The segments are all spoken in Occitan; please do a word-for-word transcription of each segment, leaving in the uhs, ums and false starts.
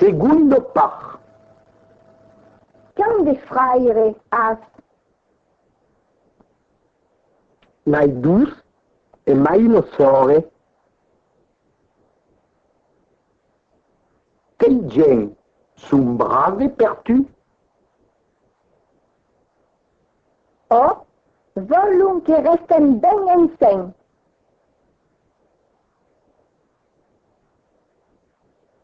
Segonda part. Quant de fraires as? N'ai dos, e mai una sòrre. Tei gents son braves per tu? Ò, vòlon que rèstem ben ensems.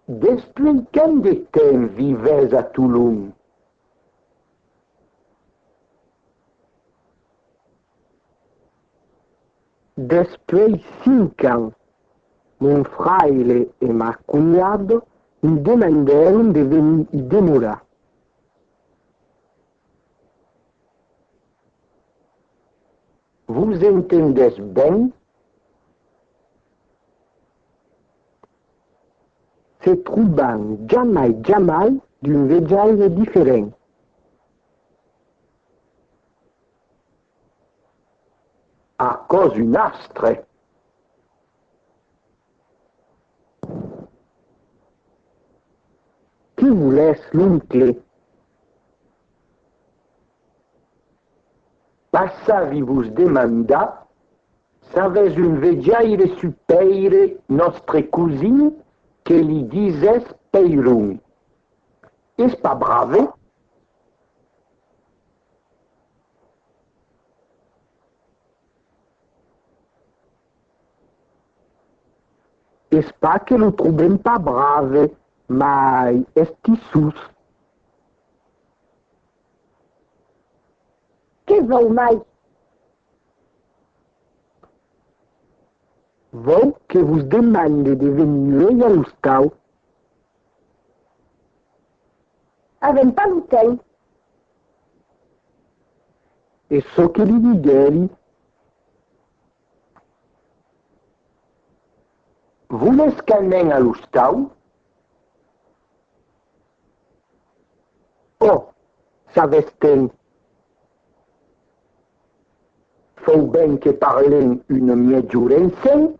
Despuei quant de temps vivètz a Tolon? Despuei cinc ans, mon fraire e ma cunhada nos demandèron de venir i demorar. Vos entendètz ben? Se trobam jamai, jamai d'un vejaire diferent. Aquò's un astre! Qué volètz, l'oncle? Passavi vos demandar s'avètz un vejaire sus Pèire, nòstre cosin, que li disètz Pèiron. Es pas brave? Es pas que lo trobem pas brave, mai es tissós. Qué vòu mai? Vòu que vos demande de venir uèi a l'ostau. Avèm pas lo temps. Es çò que li diguèri. Volètz qu'anem a l'ostau? Ò, s'avètz temps. Fau ben que parlem una mièja ora ensems